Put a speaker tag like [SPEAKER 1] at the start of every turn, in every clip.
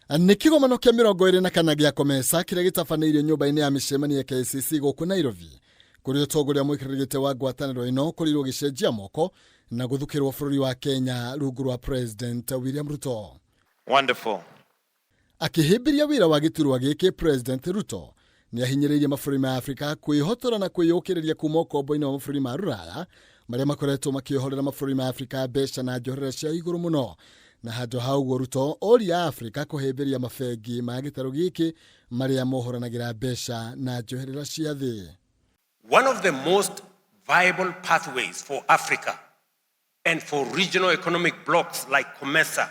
[SPEAKER 1] Nĩ kĩgomano kĩa 24 gĩa COMESA kĩrĩa gĩtabanĩirio nyũmba-inĩ ya mĩcemanio ya KICC gũkũ Nairobi, kũrĩa ũtongoria mũikarĩri gĩtĩ wa ngwatanĩro ĩno ũkorirwo ũgĩcenjia moko na gũthukĩrwo bũrũri wa Kenya rungu rwa President William Ruto.
[SPEAKER 2] Wonderful.
[SPEAKER 1] Akĩhĩmbĩria wĩra wa gĩturwa gĩkĩ, President Ruto nĩ ahinyĩrĩirie mabũrũri ma Afrika kwĩhotora na kwĩyũkĩrĩria kuma ũkombo-inĩ wa mabũrũri ma rũraya marĩa makoretwo makĩohorera mabũrũri ma Afrika mbeca na njoherera cia igũrũ mũno. Na handũ ha ũguo Ruto oria Afrika kũhĩmbĩria mabengi ma gĩtarũ gĩkĩ marĩa mohoranagĩra mbeca na njoherera cia thĩ.
[SPEAKER 3] One of the most viable pathways for Africa and for regional economic blocs like COMESA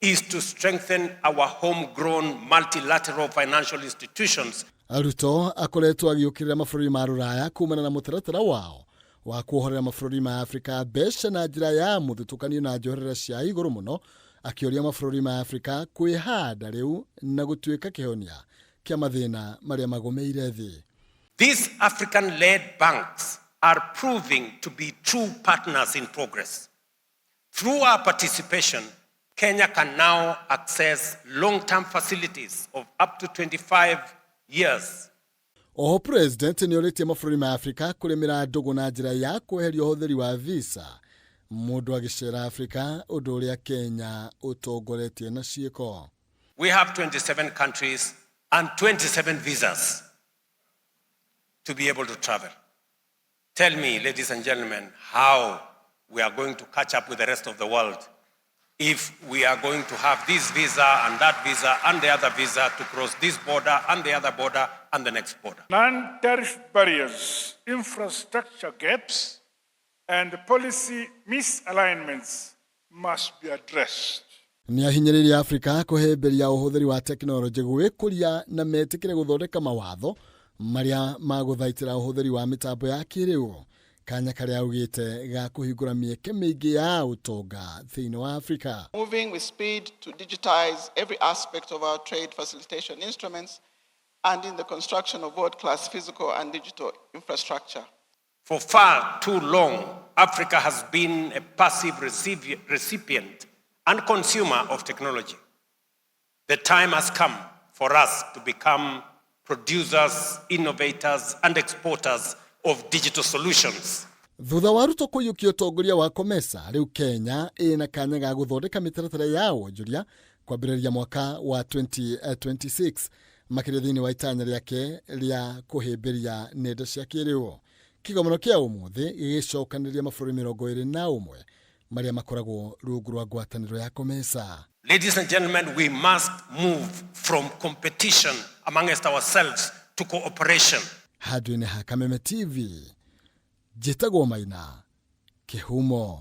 [SPEAKER 3] is to strengthen our homegrown multilateral financial institutions.
[SPEAKER 1] Ruto akoretwo agĩũkĩrĩra mabũrũri ma rũraya kumana na mũtaratara wao wa kuohorera mabũrũri ma Afrika mbeca na njĩra ya mũthutũkanio na njoherera cia igũrũ mũno, akĩũria mabũrũri ma Afrika kwĩhanda rĩu na gũtuĩka kĩhonia kĩa mathĩna marĩa magũmĩire thĩ.
[SPEAKER 3] These African-led banks are proving to be true partners in progress. Through our participation, Kenya can now access long-term facilities of up to 25 years.
[SPEAKER 1] Oho President nĩ orĩtie mabũrũri ma Afrika kũrĩmĩra ndũgũ na njĩra ya kweheria ũhũthĩri wa visa mũndũ agĩcera Afrika, ũndũ ũrĩa Kenya ũtongoretie na ciĩko.
[SPEAKER 3] We have 27 countries and 27 visas to be able to travel. Tell me, ladies and gentlemen, how we are going to catch up with the rest of the world if we are going to have this visa and that visa and the other visa to cross this border and the other border and the next border.
[SPEAKER 4] Non-tariff barriers, infrastructure gaps, and policy misalignments must be addressed.
[SPEAKER 1] Nĩ ahinyĩrĩirie Afrika kũhĩmbĩria ũhũthĩri wa tekinoronjĩ gwĩkũria na metĩkĩre gũthondeka mawatho marĩa magũthaitĩra ũhũthĩri wa mĩtambo ya kĩrĩu, kanya karĩa augĩte ga kũhingũra mĩeke mĩingĩ ya ũtonga thĩinĩ wa Afrika.
[SPEAKER 5] Moving with speed to digitize every aspect of our trade facilitation instruments and in the construction of world-class physical and digital infrastructure.
[SPEAKER 3] For far too long, Africa has been a passive recipient and consumer of technology. The time has come for us to become producers, innovators, and exporters of digital solutions.
[SPEAKER 1] Thutha wa Ruto kũiyũkia ũtongoria wa COMESA, rĩu Kenya ĩna kanya ga gũthondeka mĩtaratara ya wonjoria kwambĩrĩria mwaka wa 2026, makĩria thĩinĩ wa itanya rĩake rĩa kũhĩmbĩria nenda cia kĩrĩu. Kĩgomano kĩa ũmũthĩ gĩgĩcokanĩrĩria mabũrũri 21 marĩa makoragwo rungu rwa ngwatanĩro ya COMESA.
[SPEAKER 3] Ladies and gentlemen, we must move from competition amongst ourselves to cooperation.
[SPEAKER 1] Handũ-inĩ ha Kameme TV, njĩtagwo Maina Kĩhumo.